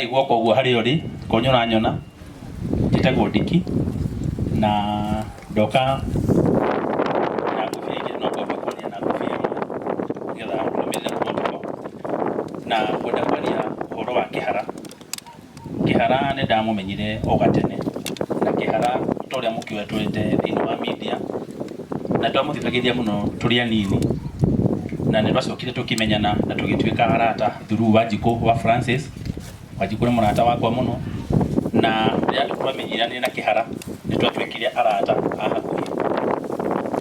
Oyai guoko ũguo harĩa ũrĩ, korwo nĩ ũranyona, njĩtagwo Ndiki na ndoka na ngũbia igĩrĩ no ngwamba kwaria na ngũbia ĩmwe nĩgetha nũmĩrĩre protocol. Na ngwenda kwaria ũhoro wa kĩhara. Kĩhara nĩ ndamũmenyire o gatene, na Kĩhara ta ũrĩa mũkĩũĩ atũrĩte thĩinĩ wa media, na twamũthikagĩrĩria mũno tũrĩ anini, na nĩ twacokire tũkĩmenyana na tũgĩtuĩka arata through Wanjikũ wa Francis. Wanjikũ nĩ mũrata wakwa mũno, na rĩrĩa twamenyanire na Kĩhara nĩ twatuĩkire arata a hakuhĩ.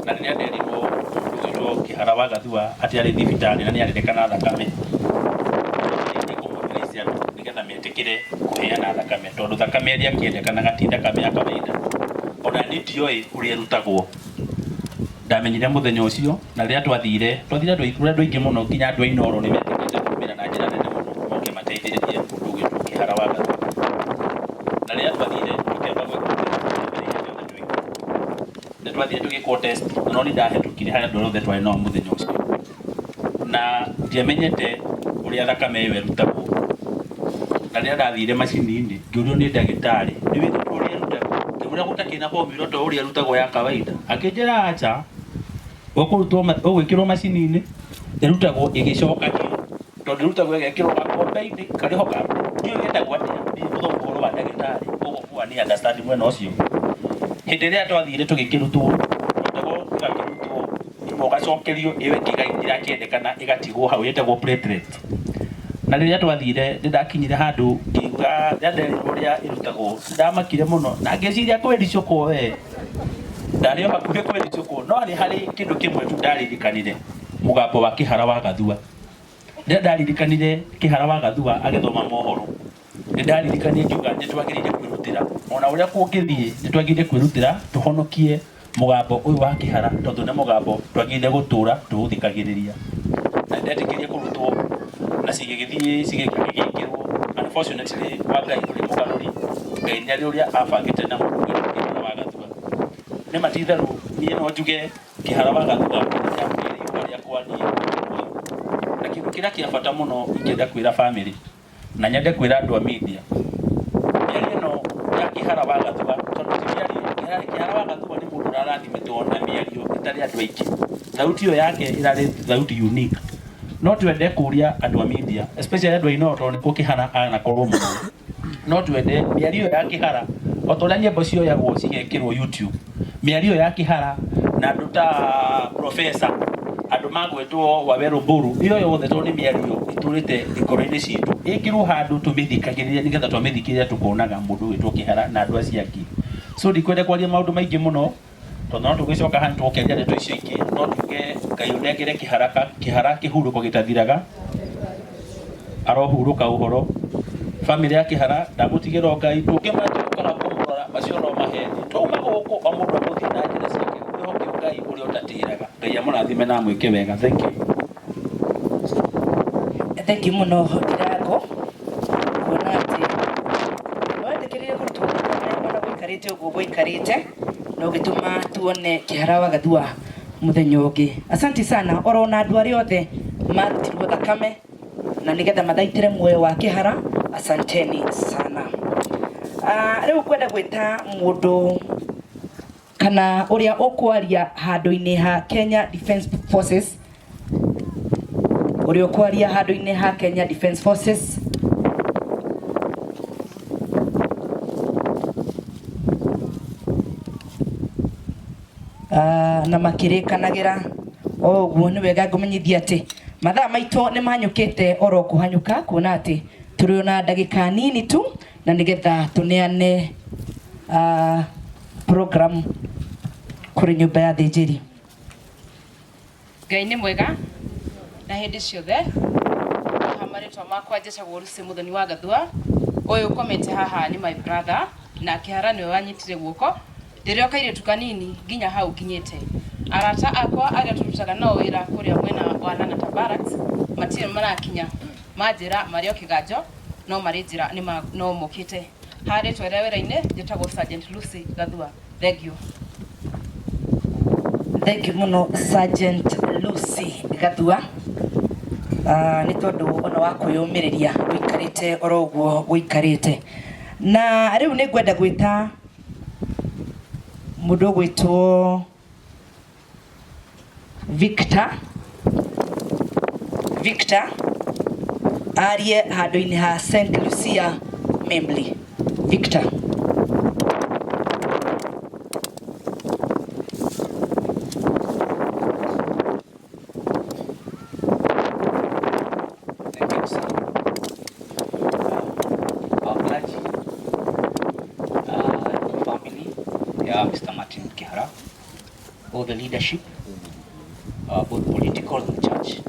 Na rĩrĩa nderirwo mũndũ ũgwĩtwo Kĩhara wa Gathua atĩ arĩ thibitarĩ na nĩ arendekana thakame, nĩ kũ mobilize andũ nĩgetha metĩkĩre kũheana thakame, tondũ thakame ĩrĩa ĩkĩendekanaga ti thakame ya kawaida. Ona niĩ ndioĩ ũrĩa ĩrutagwo, ndamenyire mũthenya ũcio, na rĩrĩa twathire, twathire andũ andũ aingĩ mũno, nginya andũ a Inooro nĩ metĩkĩrĩte kumĩra na njĩra nene mũno moke mateithĩrĩrie mũndũ ũgwĩtwo Kĩhara wa Gathua. Na rĩrĩa twathire tũkĩamba gwĩkwo test mbere ya ithuothe twĩkwo, nĩ twathire tũgĩkwo test, na no niĩ ndahĩtũkire harĩ andũ arĩa othe twarĩ nao mũthenya ũcio, na ndiamenyete ũrĩa thakame ĩyo ĩrutagwo. Na rĩrĩa ndathire macini-inĩ ngĩũrio nĩ ndagĩtarĩ, nĩ wĩrĩtwo ũrĩa ĩrutagwo? Ngĩmwĩra gũtakĩrĩ na formula ta ũrĩa ĩrutagwo ya kawaida. Akĩnjĩra aca, ũkũrutwo ũgwĩkĩrwo macini-inĩ ĩrutagwo ĩgĩcokagio, tondũ ĩrutagwo ĩgekĩrwo gakombe-inĩ karĩ ho ndiũĩ getagwo atĩa, ndirĩ mũthomu ũhoro wa ndagĩtarĩ koguo kuga niĩ understand mwena ũcio. Hĩndĩ ĩrĩa twathire tũgĩkĩrutwo, twarutagwo tũgakĩrutwo ĩmwe ũgacokerio ĩyo ĩngĩ ĩrakĩendekana ĩgatigwo hau ĩtagwo platelet. Na rĩrĩa twathire nĩ ndakinyire handũ ngĩigua rĩrĩa nderirwo ũrĩa ĩrutagwo nĩ ndamakire mũno na ngĩciria kwĩricũkwo we, ndarĩ o hakuhĩ kwĩricũkwo, no nĩ harĩ kĩndũ kĩmwe tu ndaririkanire, mũgambo wa Kĩhara wa Gathua. Rĩrĩa ndaririkanire Kĩhara wa Gathua agĩthoma mohoro, nĩ ndaririkanire ngiuga nĩ twagĩrĩire kwĩrutĩra, ona ũrĩa kũngĩthiĩ nĩ twagĩrĩire kwĩrutĩra tũhonokie mũgambo ũyũ wa Kĩhara, tondũ nĩ mũgambo twagĩrĩire gũtũra tũũthikagĩrĩria. Na nĩndetĩkĩrire kũrutwo na cigĩgĩthiĩ cigĩkĩrwo. Unfortunately kwa Ngai ũrĩ mũgarũri, Ngai nĩ arĩ ũrĩa abangĩte na mũndũ ũyũ Kĩhara wa Gathua. Nĩ ma ti itherũ niĩ no njuge Kĩhara wa Gathua nĩ riũa rĩakwa niĩ. Na kĩndũ kĩrĩa kĩa bata mũno ingĩenda kwĩra bamĩrĩ na nyende kwĩra andũ a media, mĩario ĩno ya Kĩhara wa Gathua, tondũ ti mĩario, Kĩhara wa Gathua nĩ mũndũ ũrarathimĩtwo na mĩario ĩtarĩ andũ aingĩ. Thauti ĩyo yake ĩrarĩ thauti unique. No twende kũria andũ a media, especially andũ a Inooro tondũ nĩkuo Kĩhara anakorwo mũno, no twende mĩario ĩyo ya Kĩhara o ta ũrĩa nyĩmbo cioyagwo cigekĩrwo YouTube, mĩario ĩyo ya Kĩhara na andũ ta professor, andũ magwĩtwo Wawerũ Mbũrũ, ĩyo yothe tondũ nĩ mĩario ĩtũrĩte ngoro-inĩ citũ, ĩkĩrwo handũ tũmĩthikagĩrĩrie nĩgetha twamĩthikĩrĩria tũkonaga mũndũ ũgwĩtwo Kĩhara na andũ acio angĩ. So ndikwenda kwaria maũndũ maingĩ mũno, tondũ no tũgĩcoka haha tũkĩaria ndeto icio ingĩ, no tuge Ngai ũnengere Kĩhara, Kĩhara kĩhurũko gĩtathiraga, arohurũka ũhoro. Bamĩrĩ ya Kĩhara ndamũtigĩra o Ngai, tũngĩmenya tũkaga kũmũrora macio no maheni. Twauma gũkũ o mũndũ agũthiĩ na njĩra ciake, mwĩhoke Ngai ũrĩa ũtatĩraga. Ngai amũrathime na amwĩke wega. Thank you. Thengiũ mũno Ndirango, kuona atĩ nĩwetĩkĩrire kũrutwo thakame ona gũikarĩte ũguo gũikarĩte, na ũgĩtũma tuone Kĩhara wa Gathua mũthenya ũngĩ. Asanti sana oro na andũ arĩa othe marutirwo thakame na nĩgetha mathaitĩre muoyo wa Kĩhara, asanteni sana. Rĩu ngwenda gwĩta mũndũ kana ũrĩa ũkwaria handũ-inĩ ha Kenya Defence Forces, ũrĩa ũkwaria handũ-inĩ ha Kenya Defence Forces. Na makĩrĩkanagĩra o ũguo nĩ wega ngũmenyithia atĩ mathaa maitũ nĩ manyũkĩte oro kũhanyũka, kuona atĩ tũrĩ ona ndagĩka nini tu na nĩgetha tũneane program kũrĩ nyũmba ya thĩnjĩri. Ngai nĩ mwega na hĩndĩ ciothe. Haha marĩtwa makwa njĩtagwo Lucy Mũthoni wa Gathua. Ũyũ ũkomete haha nĩ my brother, na Kĩhara nĩwe wanyitire guoko ndĩrĩ o kairĩtu kanini nginya hau nginyĩte. Arata akwa arĩa tũrutaga nao wĩra kũrĩa mwena wa Lang'ata Barracks matirĩ marakinya, manjĩra marĩ o kĩganjo no marĩ njĩra no mokĩte. Haha rĩtwa rĩa wĩra-inĩ njĩtagwo Sergeant Lucy Gathua. Thank you. Thank you mũno Sergeant Lucy Gathua. Nĩ tondũ ona wa kwĩyũmĩrĩria ũikarĩte oro ũguo ũikarĩte. Na rĩu nĩ ngwenda gwĩta mũndũ ũgwĩtwo Victor. Victor arie handũ-inĩ ha St. Lucia Membley. Victor. Thank you, sir. Our clergy, family, yeah, Mr. Martin Kihara, all the leadership, both political and the church,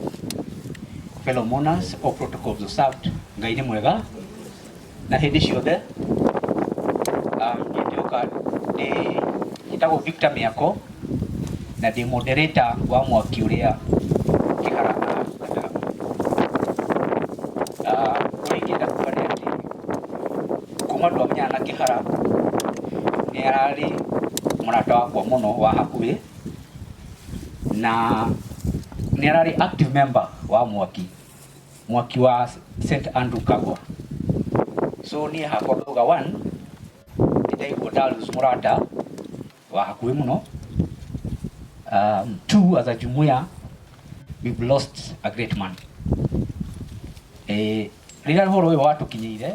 fellow mourners, all protocols observed, Ngai nĩ mwega na hĩndĩ ciothe. Niĩ ndĩũka ndĩ njĩtagwo Victor Mĩako na ndĩ moderator wa mwaki ũrĩa Kĩhara ararutanaga. Ũrĩa ingĩenda kuga nĩ atĩ kuma twamenyana na Kĩhara, nĩ ararĩ mũrata wakwa mũno wa hakuhĩ na nĩ ararĩ active member wa mwaki wa St. Andrew Kagwa. So niĩ hakwa ngauga, one, nĩ ndaigua nda lose mũrata wa hakuhĩ mũno. Two, as a jumuiya we've lost a great man. Rĩrĩa ũhoro ũyũ watũkinyĩire,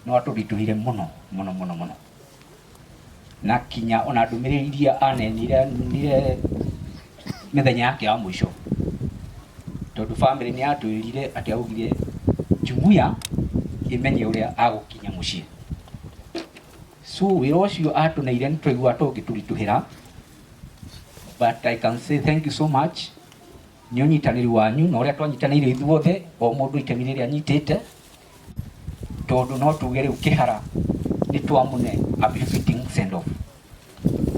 nĩ watũritũhire mũno mũno mũno mũno, na kinya ona ndũmĩrĩri iria anenire nire mĩthenya yake ya mũico, tondũ family nĩ yatwĩrire atĩ augire jumuiya ĩmenye ũrĩa agũkinya mũciĩ. So wĩra ũcio atũneire nĩ twaigua tũngĩtũritũhĩra, but I can say thank you so much nĩ ũnyitanĩri wanyu na ũrĩa twanyitanĩire ithuothe, o mũndũ itemi rĩrĩa anyitĩte, tondũ no tuge rĩu Kĩhara nĩ twamũne a befitting send off.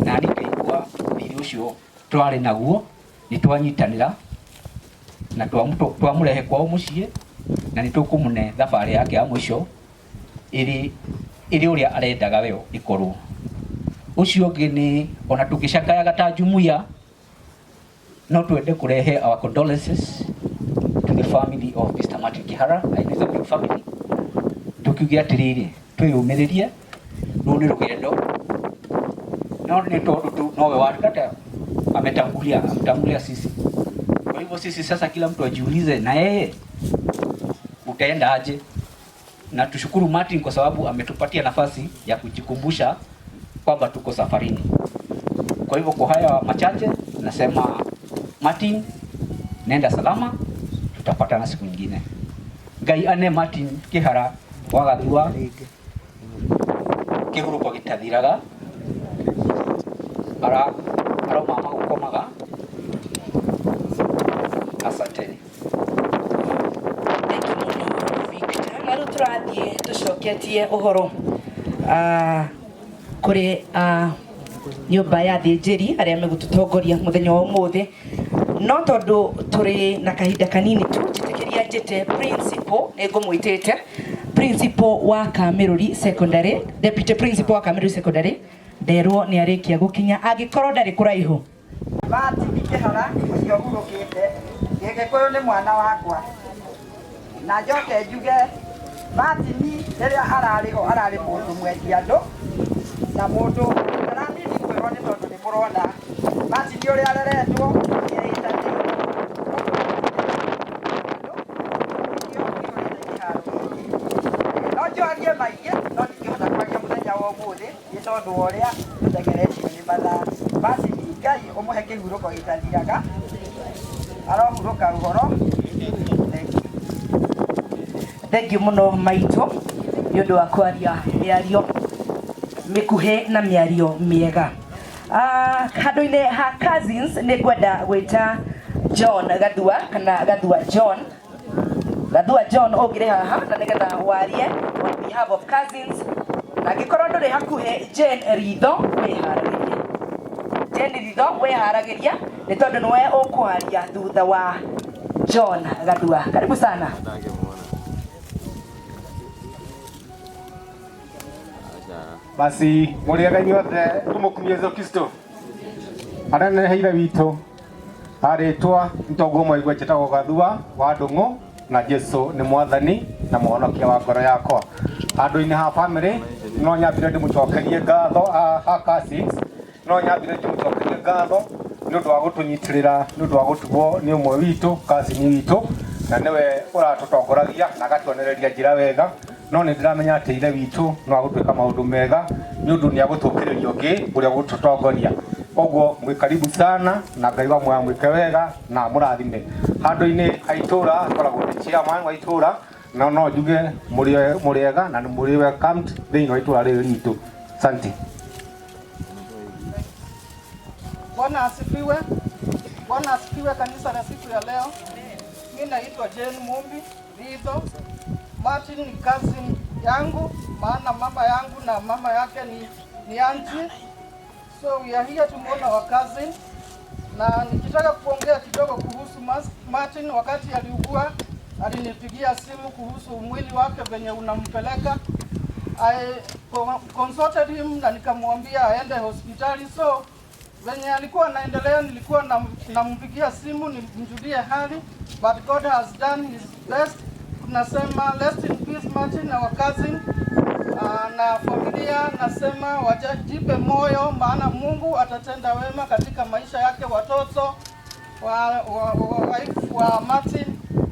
Na niĩ ngaigua thirĩ ũcio twarĩ naguo nĩ twanyitanĩra na twamũrehe kwao mũciĩ, na nĩ tũkũmũne thabarĩ yake ya mũico ĩrĩ ĩrĩ ũrĩa arendaga we ĩkorwo. Ũcio ũngĩ nĩ ona tũgĩcakayaga ta jumuiya, no twende kũrehe our condolences to the family of Mr. Martin Kihara. I know it's a big family. Tukiuge atĩrĩrĩ, twĩyũmĩrĩrie, rũu nĩ rũgendo, no nĩ tondũ tu nowe watata ametangulia, ametangulia sisi. Kwa hivyo sisi sasa kila mtu ajiulize na yeye utaenda aje, na tushukuru Martin kwa sababu ametupatia nafasi ya kujikumbusha kwamba tuko safarini. Kwa hivyo kwa haya machache nasema Martin, nenda salama, tutapatana siku nyingine. Ngai ane Martin Kihara wagathua kihuruko gitathiraga, ara aroma magukomaga. Asanteni. Thank you mũno, Victor. Na rĩu tũrathiĩ tũcoketie ũhoro kũrĩ nyũmba ya thĩnjĩri arĩa megũtũtongoria mũthenya wa ũmũthĩ, no tondũ tũrĩ na kahinda kanini tu, njĩtĩkĩria njĩte principal, nĩ ngũmwĩtĩte principal wa Kamĩrũri Secondary, deputy principal wa Kamĩrũri Secondary, nderwo nĩ arĩkia gũkinya angĩkorwo ndarĩ kũraihu. Martin Kĩhara ũcio hurũkĩte, Gĩgĩkũyũ nĩ mwana wakwa, na njoke njuge Martin rĩrĩa ararĩ ho ararĩ mũndũ mwendi andũ na mũndũ ndaranini kwĩrwo, nĩ tondũ nĩ mũrona Martin ũrĩa areretwo nĩeĩtanĩire no njorie maingĩ, no ndingĩhota kwaria mũthenya wa ũmũthĩ nĩ tondũ wa ũrĩa tũtengeretio nĩ mathaa. Martin, Ngai ũmũhe kĩhurũko gĩtathiraga, arohurũka ũhoro. Thank you. Thank you mũno, maitũ, nĩ ũndũ wa kwaria mĩario mĩkuhĩ na mĩario mĩega. Handũ-inĩ ha cousins nĩ ngwenda gwĩta John Gathua kana Gathua John. Gathua John, ũngĩrĩ haha na nĩgetha warie on behalf of cousins, na angĩkorwo ndũrĩ hakuhĩ, Jane Ritho wĩharagĩrie. Jane Ritho wĩharagĩria nĩ tondũ nĩwe ũkwaria thutha wa John Gathua. Karibu sana. Basi mũrĩega inyuothe, tũmũkumie Yesu Kristo areneheire witũ. Arĩtwa nĩtoguo mwaigua njĩtagwo Gathua wa Ndung'u na Jesu nĩ mwathani na mũhonokia wa ngoro yakwa. Handũ-inĩ ha family no nyambire ndĩmũcokerie ngatho ha cousins, no nyambire ndĩmũcokerie ngatho nĩ ũndũ wa gũtũnyitĩrĩra, nĩ ũndũ wa gũtugwo nĩ ũmwe witũ, cousin witũ, na nĩwe ũratũtongoragia na agatuonereria njĩra wega. No nĩ ndĩramenya atĩ ithe witũ no agũtwĩka maũndũ mega nĩ ũndũ nĩ agũtũkĩrĩria ũngĩ ũrĩa ũgũtũtongoria. Koguo mwĩ karibu sana na Ngai wa muoyo amwĩke wega na amũrathime. Handũ-inĩ ha itũra ngoragwo ndĩ chairman wa itũra, na no njuge mũrĩ ega na nĩ mũrĩ welcomed thĩinĩ wa itũra rĩrĩ ritũ. Asante. Bwana asifiwe. Bwana asifiwe kanisa la siku ya leo. Mimi naitwa Jane Mumbi Ridho. Martin ni cousin yangu, maana mama yangu na mama yake ni auntie. So we are here to mourn our cousin. Na nikitaka kuongea kidogo kuhusu Martin, wakati aliugua alinipigia simu kuhusu mwili wake venye unampeleka. I consulted him na nikamwambia aende hospitali. So venye alikuwa anaendelea, nilikuwa nampigia simu nimjulie hali, but God has done his best. Tunasema rest in peace Martin, our cousin. Na familia nasema wajipe moyo, maana Mungu atatenda wema katika maisha yake. Watoto wa wife wa Martin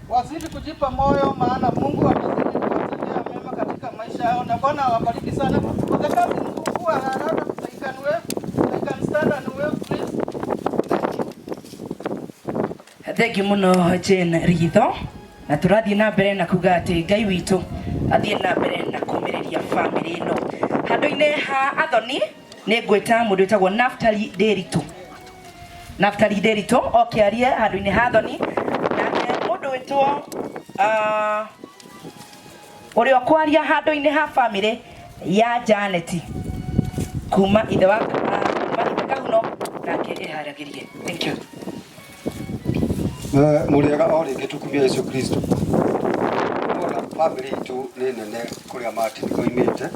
wazidi kujipa moyo, maana Mungu atazidi kuwatendea mema katika maisha yao, na Bwana awabariki sana. For the cousins who are around, they can wave, they can stand and wave, please. Thank you. Thank you muno Jane Ritho, na turathiĩ na mbere na kuga atĩ Ngai witũ athiĩ na mbere na kũmĩrĩria family ĩno. Handũ-inĩ ha Athoni nĩ ngwĩta mũndũ wĩtagwo Naftali Nderitu. Naftali Nderitu oke arie handũ-inĩ ha Athoni. Nake mũndũ wĩtwo ũrĩa ũkwaria handũ-inĩ ha family ya Janet kuma ithe wa kuma ithe Kahuno, nake eharagĩrie. Thank you. Mũrĩega o rĩngĩ, tukumia Yesu Kristo. Mona family itũ nĩ nene kũrĩa Martin oimĩte.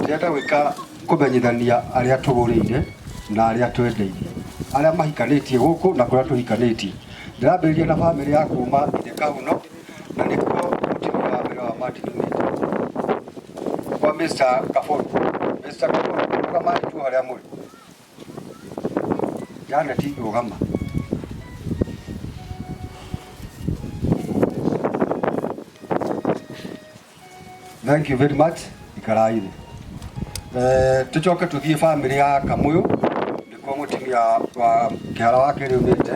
Ndĩrenda gwĩka kũmenyithania arĩa tũgũrĩire na arĩa twendeirie, arĩa mahikanĩtie gũkũ na kũrĩa tũhikanĩtie. Ndĩrambĩrĩria na family ya kuma ithe Kahuno, na nĩkuo mũtumia wa mbere wa Martin oimĩte, kwa Mr. Kaboru. Mr. Kaboru, rũgamai tu harĩa mũrĩ. Janet, rũgama. Thank you very much. Ikarai thĩ. Tucoke tuthiĩ family ya Kamuyu, nĩkuo mũtumia wa kĩhara wa kerĩ umĩte.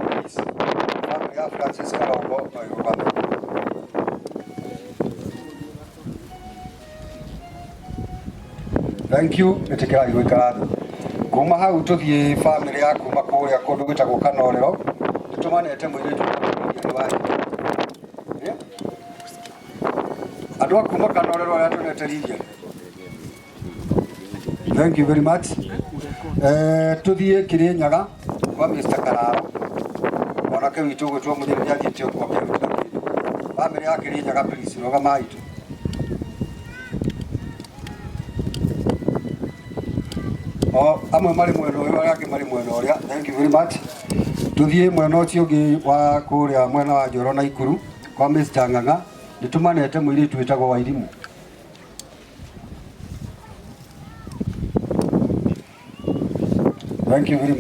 Please. Family ya Francis Karongo no ĩrũgame. Thank you. Ĩtĩkĩrai gũikara thĩ. Kuma hau tũthiĩ family ya kuma kũrĩa kũndũ gwĩtagwo Kanorero. Nĩtũmanete mũirĩtu nĩ wa nyina. Andũ a kuma Kanorero arĩa tũnete Lilian. Thank you very much. Tuthiĩ Kirinyaga kwa Mr. Kararo. Mwanake witũ gwĩtwo Mũthĩni nĩathiĩte ũguo akĩrutĩra kĩndũ. Family ya Kirinyaga, please, rũgamai tu. O amwe marĩ mwena ũyũ, arĩa angĩ marĩ mwena ũrĩa. Thank you very much. Tuthiĩ mwena ũcio ũngĩ wa kũrĩa mwena wa Njoro na Ikuru kwa Mr. Ng'ang'a. Nĩtũmanete mũirĩtu wĩtagwo Wairimũ. Thank you very much.